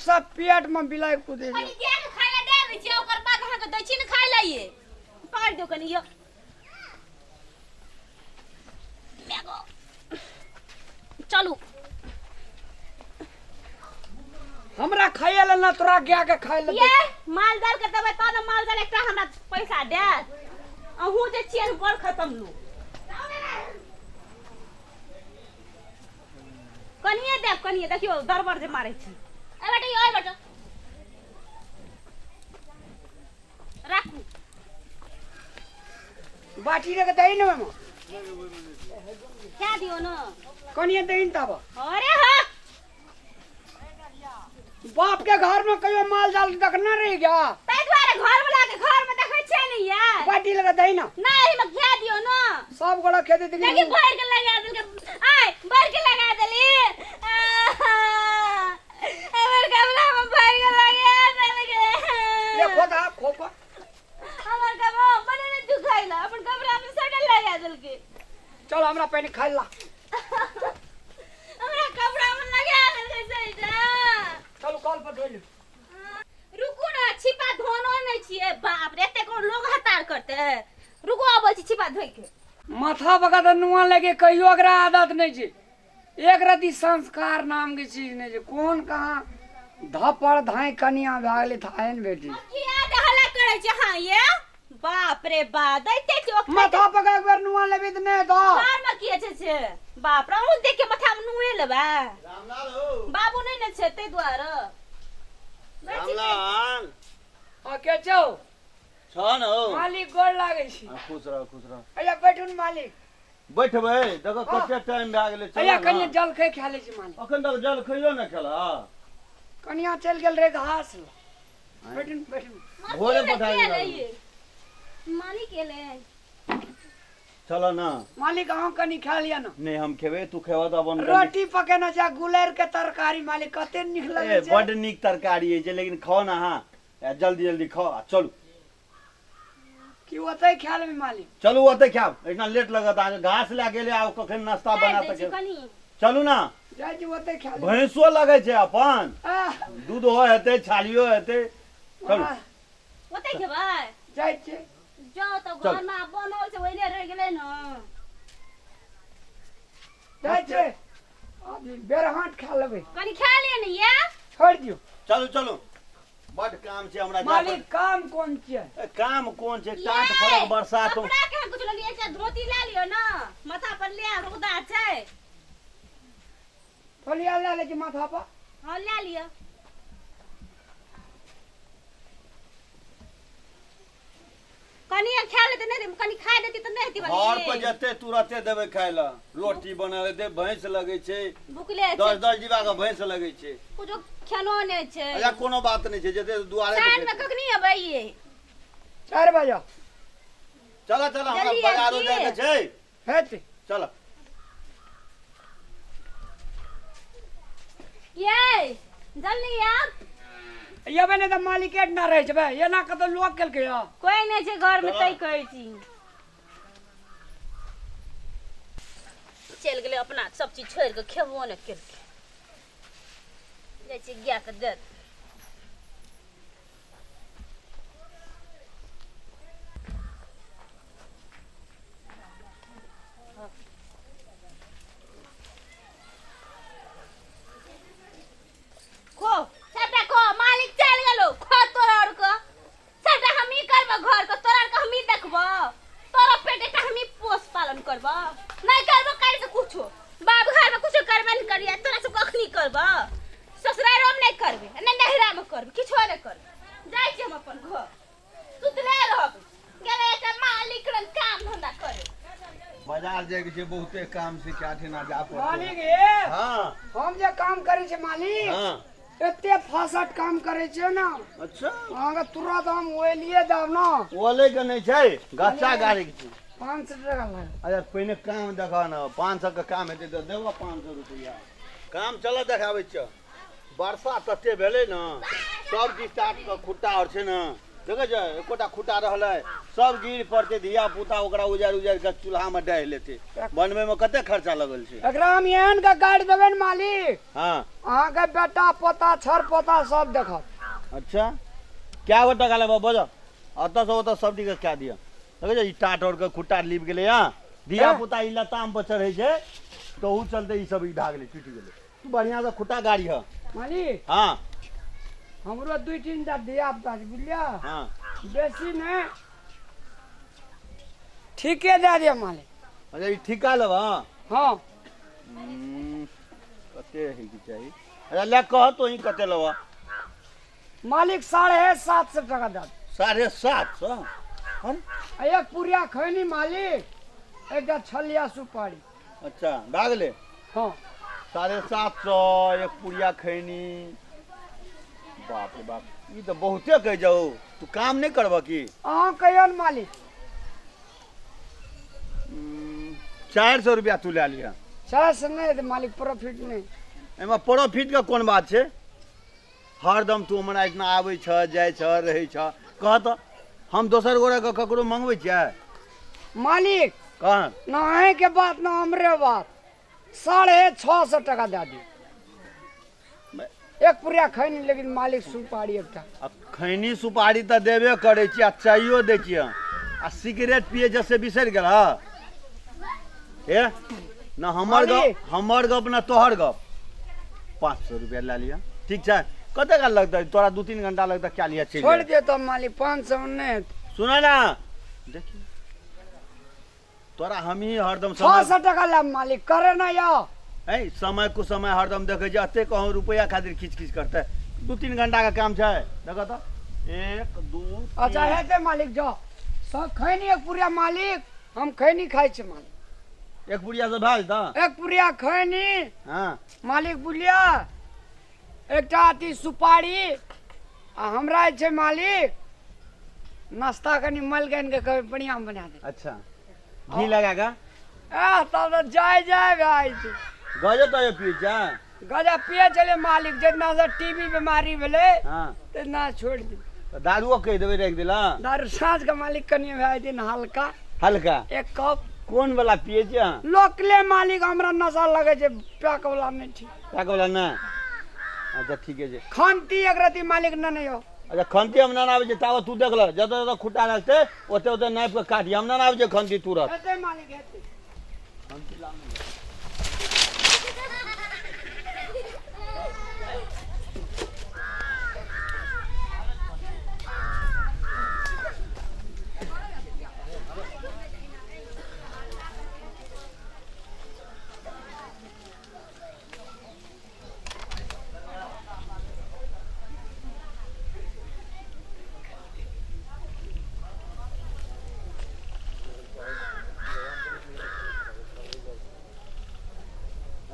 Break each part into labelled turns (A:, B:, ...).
A: सब पेट में बिलाइ कुदे
B: कनी गाय के खाय ला दे दै छियै, ओकर बाद अहाँके दै छी ने खाय ला। ये पकड़ दियौ कनी यौ। मैगो। चलू।
A: हमरा खाइए ले ना, तोरा गाय के खाइ ले।
B: ये माल जाल के देबै तब ने माल जाल एकटा हमरा पैसा देत। अहूँ जे छियै ने बड़ खतम लोक। कनिए देब, कनिए देखियौ दरबर जे मारै छी। ए बेटा, ओइ बेटा राखू।
A: बाटी रे के दही ने मामा।
B: खा दियो न।
A: कनिए दही तब।
B: अरे हाँ।
A: बाप के घर में कहियो माल जाल देखना रही गया?
B: ताहि दुआरे घर वाला के घर में देखै छियै ने यार।
A: बाटी लगा दही ना।
B: नहीं, एहिमे खा दियो न।
A: सब गोड़ा खेते।
B: देखी, भरि के लगा देलकै। आय, भरि के लगा देली। हमर कमरा में भरि के लगा देलकै।
A: ले खोदा खोपा।
B: हमर कमरा बने ने दुखाइला, अपन कमरा में सबटा लगा देलकै।
A: चल, हमरा पहिने खाइ ला।
B: हमरा कपड़ा में लगा देलकै सहीटा।
A: चल, कल पर धोइ ले।
B: रुकू ने, छिपा धोनो नहि छियै। बाप रे, एते कोन लोग हतार करते? रुकू, आबै छी छिपा धोइ के।
A: माथा बका तऽ नुआ लगे, कहियो एकरा आदत नहि छै। एक रति संस्कार नाम के चीज नहि छै। कोन कहाँ धपड़ धाइ कनिया भए गेलै, थाहे ने भेटी।
B: किया हल्ला करै छै? हाँ ये बाप रे बा, दैते छै ओकरा।
A: माथा पका एक बेर नुआ लेबी तऽ नहि हेतौ।
B: घर में की छै से? बाप रे, अहूँ देख के माथा में नुए लेबै।
C: रामलाल हो।
B: बाबू नहि ने छै ताहि दुआरे।
C: रामलाल।
A: हाँ, के छौ?
C: छ न हो।
A: मालिक, गोर लागै छी।
C: हाँ, खुश रह, खुश रह।
A: अया बैठू ने मालिक।
C: बैठबै, देखो कते टाइम भए गेलै। चल।
A: अया कनिया जलखै खा लै छी मालिक।
C: अखन तक जल खइयो ने खेला?
A: कनिया चलि गेल रहे घास लए। बैठू ने, बैठू ने।
C: भोरे पठा देलक।
B: मालिक एलै।
C: चल ना।
A: मालिक, अहाँ कनि खा लिअ ने।
C: नहि, हम खेबै, तू खेबह तऽ अपन।
A: रोटी पकेने छै गुलैर के तरकारी, मालिक, कते नीक
C: ए
A: लगै छै।
C: बड्ड नीक तरकारी अछि, लेकिन खाओ ने अहाँ। ए, जल्दी जल्दी खाओ आ चलू।
A: कि ओतै खा लेबै मालिक?
C: चलू, ओतै खायब। एहिना लेट लगत अहाँके। घास लए गेलै, आब कखन नाश्ता बना
B: दै छी
C: सके।
B: कनि।
C: चलू ना।
A: जाइ छी, ओतै खा लेबै।
C: भैंसो लगै छै अपन।
A: आह,
C: दूधो हेतै, छालियो हेतै। चलू।
A: आह,
B: ओतै खेबै।
A: जाइ छियै।
B: जाउ तऽ।
C: चल।
B: घरमे आब बनल छै, ओहिने रहि गेलै ने।
A: जाइ छियै, आब बेरहाट खा लेबै।
B: कनि खा लिअ ने ये।
A: छोड़ि दियौ।
C: चलू चलू, बड काम छै हमरा जाय।
A: मालिक, काम कोन छियै?
C: पड़तै। ए, काम कोन छै? टाट फरक बरसात।
B: कपड़ा के कुछ लेलियै? एकटा धोती लए लियौ ने, माथा पर ले, रौदा छै।
A: तौलिया लए लै छी माथा पर।
B: हँ, लए लिअ। कनि खा लेते नहि, कनि खा देती तऽ नहि हेती।
C: घर पर जेतै तुरते देबै खाय लए। रोटी बनल हेतै, भैंस लगै छै।
B: भुखले छै।
C: 10 10 डिब्बा के भैंस लगै छै।
B: कुछो खेनो नहि छै।
C: अच्छा, कोनो बात नहि छै, जेतै दुआरे पर
B: साँझ में
C: खेतै।
B: कखनी अबै ये?
A: 4 बजे।
C: चल चल, हमरा
B: जल्दी
C: बाजारो
B: आबि।
C: जायके छै।
A: हेतै।
C: चल।
B: ये जल्दी आब।
A: एबै नहि तऽ मालिके ना रहै छै बे। एना कतौ लोक केलकै हँ?
B: कोई नहि छै घर में, तै कहै छी। चलि गेलै अपना सब चीज छोड़ि कऽ, खेबो नहि केलकै। जाइ छी गाय के देत। खो सबटा खो। मालिक चलि गेलो, खो। तोरा आर के सबटा हमही करबो। घर के तोरा आर के हमही देखबो। तोरा पेट एकटा हमही पोस पालन करबो। नहीं करबो काल्हि से कुछो। बाप घर में कुछो करबे नहीं करिए, तोरा सब कखनी करबो? ससुरारो में नहीं करबे, नहीं नहिरा में करबे, किछो नहीं करबे। जाइ छी हम अपन घर, सुतले रहब। गेलै एकटा मालिक रंग काम धंधा करे।
C: बाजार जायके छै, बहुते काम छै, क्या ठेना जा पड़तै।
A: मालिक हे।
C: हाँ।
A: हम जे काम करै छै मालिक, एते फासट काम करै छै ने। अहाँके तुरंत हम ओलिए देब ने।
C: ओले के नहि छै, गच्चा गाड़ी के छै।
A: 500 टका लागत।
C: अच्छा, पहिने काम देखऽ ने। 500 के काम हेतै तऽ देबऽ 500 रुपैआ। काम चलऽ, देखाबै छियऽ। वर्षा तते भेलै ने, सब चीज टाट के खुट्टा आर छै ने। देखै छै एकोटा खुट्टा रहलै सब गिर पड़तै धिया पुता ओकरा उजाड़ि उजाड़ि कऽ चूल्हामे डाहि लेतै। बनबैमे कते खर्चा लगल छै।
A: एकरा हम एहन के गाड़ि देबै ने मालिक।
C: हँ।
A: अहाँके बेटा पोता छर पोता सब देखत।
C: अच्छा कए गो टका लेबऽ बजऽ एतऽसँ ओतऽ सब चीजके कए दिअ। देखै छै ई टाट आओरके खुट्टा लीप गेलै हँ धिया पुता ई लताम पर चढ़ै छै तऽ ओहू चलते ई सब ई भए गेलै टूटि गेलै। तू बढ़िआँ से खुट्टा गाड़ी ह।
A: मालिक।
C: हँ।
A: हमरो दू तीन टा धिया पुता छै बुझलियै।
C: हँ।
A: बेसी नहि ठीके दए दिअ मालिक।
C: अच्छा ई ठीका लेबऽ?
A: हँ।
C: कते होइके चाही? अच्छा लए कह तोही कते लेबऽ?
A: मालिक 750 टका दए।
C: 750?
A: अरे एक पुरिया खैनी मालिक एकटा छलिया सुपारी।
C: अच्छा भए गेलै?
A: हँ।
C: 750 एक पुड़िया खैनी। बाप रे बाप ई तऽ बहुते कहि जाउ। तू काम नहि करबह की?
A: अहाँ कहियौ ने मालिक।
C: 400 रुपया तू लए लिहऽ।
A: 400 नहि हेतै मालिक प्रॉफिट नहि।
C: एहिमे प्रॉफिटके कोन बात छै? हरदम तू हमरा एहिठिना आबै छह जाइ छह रहै छह। कह तऽ हम दोसर गोरेके ककरो मङ्गबै छियै?
A: मालिक
C: कह।
A: न अहीँके बात न हमरे बात 650 टका दए दियौ। एक पुरिया खैनी लेकिन मालिक सुपारी एकटा।
C: आ खैनी सुपारी तऽ देबे करै छी आ चाइयो दै छियै आ सिगरेट पियै छै से बिसरि गेल हँ? हे न हमर गप हमर गप न तोहर गप। 500 रुपया लए लिअ ठीक छै। कते काल लगतै तोरा? 2-3 घंटा लगतै कए लिअ चलि
A: छोड़ि दियौ तब मालिक 500 नहि हेतै।
C: सुन ना देखी तोरा हमही हरदम
A: 600 टका लेब मालिक करे ना यौ।
C: है समय कुसमय समय हरदम देखै छियै एते कहूँ रुपैआ खातिर खींच खींच करतै। 2-3 घंटा के काम छै देख तऽ 1 2।
A: अच्छा हेतै मालिक जाओ सब खैनी एक पुरिया मालिक हम खैनी खाइ छी मालिक।
C: एक पुरिया से भए जेतऽ?
A: एक पुरिया खैनी।
C: हँ।
A: मालिक बुझलियै एकटा अथी सुपारी आ हमरा जे छै मालिक नाश्ता कनि मलकानि के कहबै बढ़िआँ बना दे।
C: अच्छा घी लगा कऽ?
A: आ तब तऽ जाय जाय भए जाइ छै।
C: गजे तजे पियै छै?
A: गजा पियै छलै मालिक जितना से टीबी बीमारी भेलै
C: हँ।
A: तितना छोड़ि दियौ।
C: तऽ दारुओ कहि देबै राखि देला?
A: दारू साँझ के मालिक कनि भए जेतै ने हल्का।
C: हल्का?
A: एक कप।
C: कोन वाला पियै छियै अहाँ?
A: लोकले मालिक हमरा नशा लगै छै पैक वाला नहि ठीक।
C: पैक वाला नहि? अच्छा ठीके छै।
A: खंती एक रति मालिक नहि यौ।
C: अच्छा खंती हम नहि आबै छै ताबत तू देख लह जतऽ जतऽ खुट्टा लगतै ओते ओते नापि कऽ काटि हम नहि आबै छै खंती तुरत।
A: हेतै मालिक हेतै।
C: खंती लाम।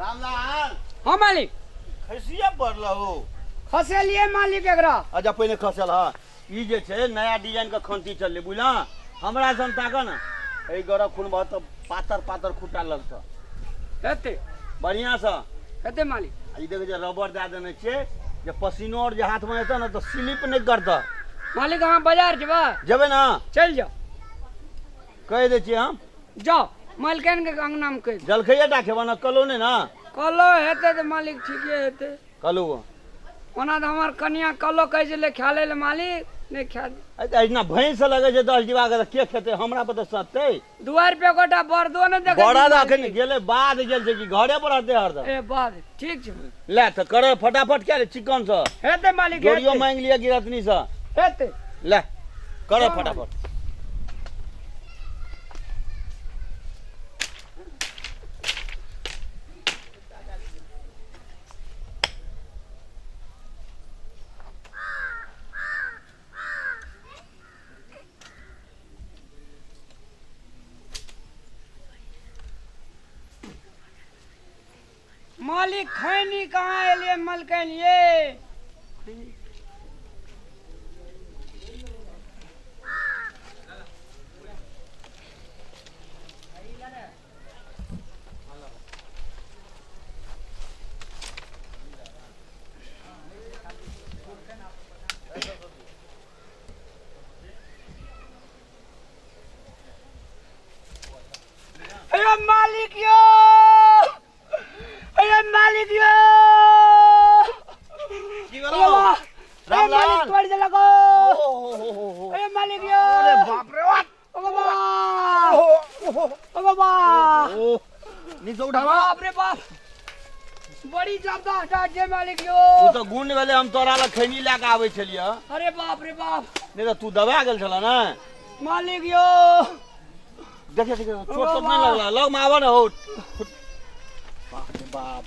C: रामलाल।
A: हाँ मालिक।
C: खसिया पड़ल हो?
A: खसेलिए मालिक एकरा।
C: अच्छा पहिने खसल। हाँ ई जे छै नया डिजाइन के खंती चललै बुझल। हमरा सन ताक ने एहि गरब खून बहुत तऽ पातर पातर खुट्टा लगतऽ।
A: हेतै
C: बढ़िआँ सँ
A: हेतै मालिक।
C: आ ई देखै छै रबर दए देने छियै जे पसीनो आर जे हाथमे एतऽ ने तऽ स्लिप नहि करतऽ।
A: मालिक अहाँ बाजार जेबै?
C: जेबै ने।
A: चलि जाउ।
C: कहि दै छियै हम।
A: जाउ मालिकानि के अंगनामे कहि दियौ।
C: जलखैये टा खेबऽ ने कलो नहि ने?
A: कलो हेतै तऽ मालिक ठीके हेतै।
C: कलो
A: ओना तऽ हमर कनिया कलो कहै छलै खाय लै लए मालिक नहि खाय दे।
C: एहिना भैंस लगै छै 10 डिब्बा के तऽ के खेतै? हमरा पर तऽ सतै।
A: दुआरि पे गोटा बरदो नहि देखै छियै
C: बरद अखन
A: मालिक।
C: गेलै बाध गेल छै कि घरे पर रहतै हरदम?
A: ए बाध ठीक छै।
C: ले तऽ कर फटाफट क्या चिकन सँ
A: हेतै मालिक
C: जोड़ियो
A: हेतै।
C: मांगि लिअ गिरहतनी सँ।
A: हेतै।
C: ले कर
A: हँ।
C: फटाफट।
A: मालिक खैनी कहाँ एलियै मलकैन ये?
C: हो
A: ओ बाबा
C: ओ नीचे उठावा
A: बाप रे बाप बड़ी जबरदस्त डांट छै मालिक यो
C: तू तऽ गुण भेलै हम तोरा लग खैनी लए कऽ आबै छलियै
A: अरे बाप रे बाप
C: नहि तऽ तू दबा गेल छल ने
A: मालिक यो
C: देखे देखे चोट तोट नहि लगला लग मे आबऽ ने हो बाप रे बाप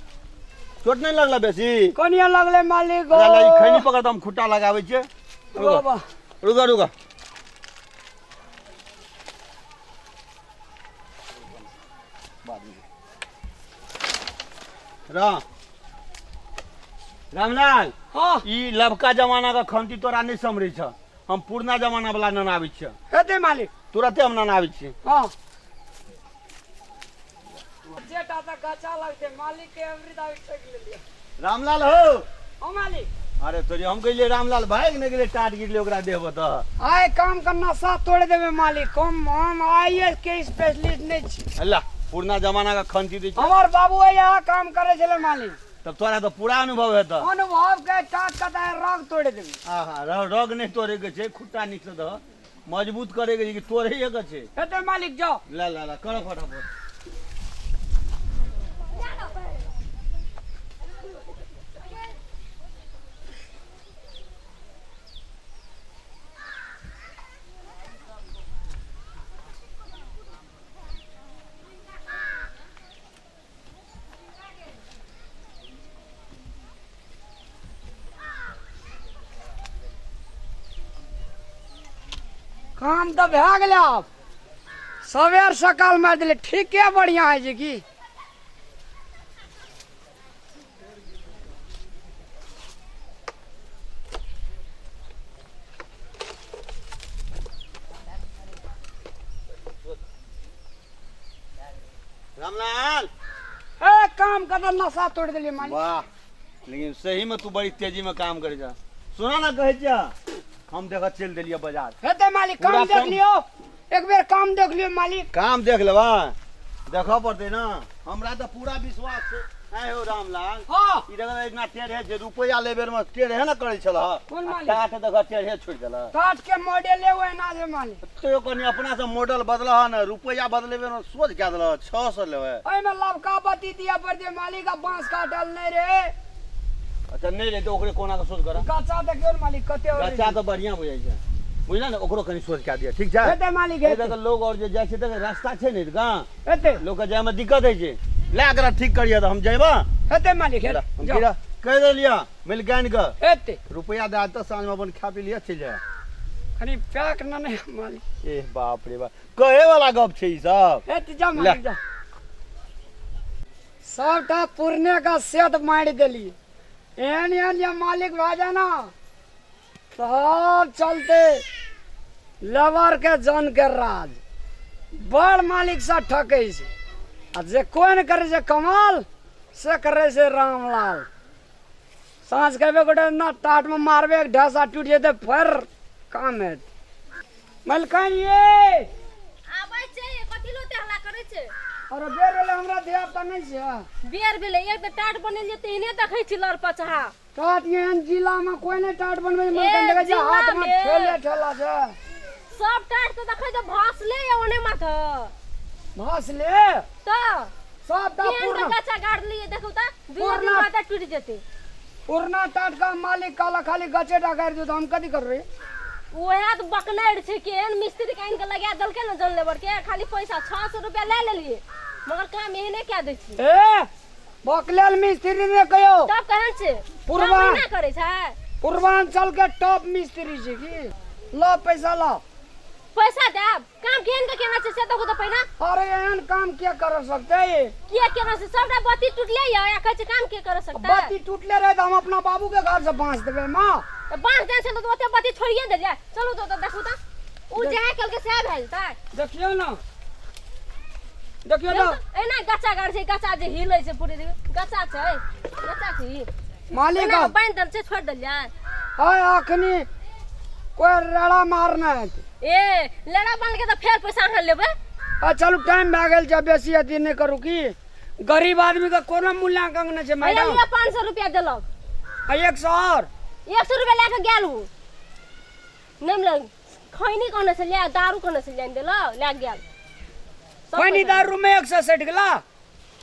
C: चोट नहि लगला बेसी
A: कनिया लगले मालिक
C: अरे ला, ई खैनी पकड़ तऽ हम खुट्टा लगाबै छियै रुक
A: बाबा
C: रुक रुक राम रामलाल
A: हाँ
C: ई लबका जमाना के खंती तोरा नहि समरै छ हम पुरना जमाना वाला ननाबै छियै
A: हेतै मालिक
C: तुरते हम ननाबै छियै
A: हाँ जेटा तऽ गचा लगतै मालिक के अमृत आबि ठकि लेलियै
C: रामलाल हो
A: हाँ मालिक
C: अरे तोरी हम कहलियै रामलाल भागि नहि गेलै टाट गिरलै ओकरा देह पर तऽ
A: आइ काम के नशा तोड़ि देबै मालिक हम हम आई के स्पेशलिस्ट नहि छी
C: अल्लाह पुरना जमाना के खंती दै छै
A: हमर बाबू इएह काम करै छलै मालिक
C: तब तोरा तऽ पूरा अनुभव हेतऽ
A: अनुभव के टाट कता रग तोड़ि देबै
C: आहा रग नहि तोड़े के छै खुट्टा नीक से दह मजबूत करे के छै कि तोड़ैए के छै
A: हेतै मालिक जाओ
C: ला ला ला कर फटाफट
A: काम तऽ भए गेलै आब सवेर सकाल मारि देलै ठीके बढ़िआँ होइ छै की
C: रामलाल
A: ए काम का तऽ नशा तोड़ देलियै मालिक
C: वाह लेकिन सही में तू बड़ी तेजी में काम करे जा सुना ना कहै छियै हम देख चलि देलियै बाजार
A: हेतै मालिक
C: पूरा
A: काम देख
C: काम-
A: लियौ एक बेर काम देख लियौ मालिक
C: काम देख लेबा देखऽ पड़तै ना हमरा तऽ पूरा विश्वास छै आँय हो रामलाल
A: हाँ
C: ई देखऽ इतना टेढ़े छै रुपैआ ले बेर में टेढ़े ने करै छलह
A: कोन
C: आ
A: मालिक?
C: टाट देखऽ टेढ़े छोड़ि देलक
A: काठ के मॉडल एगो एना छै मालिक
C: तो कनि अपना से मॉडल बदलह ने रुपैआ बदले बेर में सोच कए देलह 600 लेबै
A: ओहिमे लबका बत्ती दिअ पड़तै मालिक आ बाँस काटल नहि रे
C: अच्छा नहि रहै तऽ ओकरे कोना के सोच करऽ
A: गच्चा देखियौ ने मालिक कते हो
C: गच्चा तऽ बढ़िआँ बुझाइ छै बुझल ने ओकरो कनि सोच कए दिअ ठीक छै
A: हेतै मालिक
C: एहि
A: हेतै
C: दऽ लोग आओर जे जाइ छै तऽ रास्ता छै ने गाँ
A: हेतै
C: लोकके जायमे दिक्कत होइ छै लए एकरा ठीक करिअ तऽ हम जेबऽ
A: हेतै मालिक हेतै
C: हम
A: जाउ।
C: गिरा कहि देलिअ मिलकानि कऽ
A: हेतै
C: रुपैआ दए देतऽ साँझमे अपन खा पी लिअ चलि जाय
A: कनि पैक न नहि मालिक
C: ए बाप रे बाप कहे वाला गप छै ई सब
A: हेतै जा मालिक जा सबटा पुरने का सेट मारि देली एहन एहन जे मालिक भए जाय ना सब चलते लेबर के जन के राज बड़ मालिक सब ठकै छै आ जे कोइ नहि करै छै कमाल से करै छै रामलाल साँझ के एबे गोटे ना टाटमे मारबै एक ढासा टूटि जेतै फेर काम हेतै मलकान ये
B: आबै छै कथी लो हल्ला करै छै
A: अरे बेर भेलै हमरा धिया पुता नहि छै
B: बेर भेलै एक तऽ टाट बनेल जेतै एहने देखै छी लड़ पचहा
A: टाट एहन जिलामे कोइ नहि टाट बनबै छै मलकान देखै छै हाथमे
B: जिलामे।
A: ठेले ठेला छै
B: सब टाट तऽ देखै छै भसले या ओने माथ
A: भसले
B: तऽ
A: सबटा
B: केहन
A: पूर्ण
B: तऽ गाछा गाड़ लिए देखू तऽ दुइयो दिन
A: पूर्ण।
B: माथा टूटि जेतै
A: पुरना टाट का मालिक कहला खाली गचेटा गाड़ि दियौ तऽ हम कथी करबै
B: वएह तऽ बकनैर छै केहन मिस्त्री के आनि के लगा देलकै ने जन लेबर के खाली पैसा 600 रुपया लए लेलियै मगर काम एहने कए दै छै
A: ए बकलेल मिस्त्री ने कहियो
B: तब केहन छै
A: पुरबा।
B: काम एहिना करै छै
A: पूर्वांचल के टॉप मिस्त्री छै की लो पैसा लो
B: पैसा देब काम केहन के केना छै से देखू तऽ पहिने
A: अरे एहन काम के कर सकते
B: किया केना छै सबटा बत्ती टूटले या या कहै छै काम के कर सकता
A: बत्ती टूटले रहे तऽ हम अपना बाबू के घर से बांस देबै माँ
B: तऽ बाँस देने छल तऽ ओते बत्ती छोड़िए देलियै चलू तऽ ओतऽ देखू तऽ ओ जएह केलकै सएह भेल जेतै
A: देखियौ ने देखियौ ने
B: एना गच्चा गाड़ छै गच्चा जे हिलै छै पूरे गच्चा छै गच्चा छै ई।
A: मालिक
B: एना बान्हि देल छै छोड़ि देलियै
A: आय अखनी कोई रेड़ा मारना है
B: ए लेड़ा बान्ह के तऽ फेर पैसा अहाँ लेबै
A: आ चलू टाइम भए गेल छै बेसी अथी नहि करू की गरीब आदमी के कोनो मूल्यांकन नहि छै
B: भैया
A: मैडम
B: लिअ 500 रुपया देलक
A: आ 100 और
B: 100 रुपया लए कऽ गेल ओ नहि मिलल खैनी कहने छलियै दारू कहने छलियै आनि देलक लए गेल
D: सब
A: खैनी
D: पैसा।
A: दारू में 100 सटि गेला।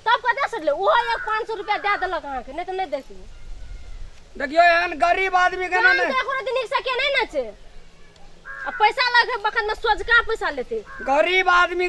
D: तब कतऽ सटलै? ओहो एक 500 रुपया दए देलक अहाँके, नहि तऽ नहि दैतियै।
A: देखियौ, एहन गरीब आदमी के
D: काम
A: ने
D: तऽ एको दिन नीकसँ केने ने छै, आ पैसा लगे बखत में सोझका पैसा लेते।
A: गरीब आदमी।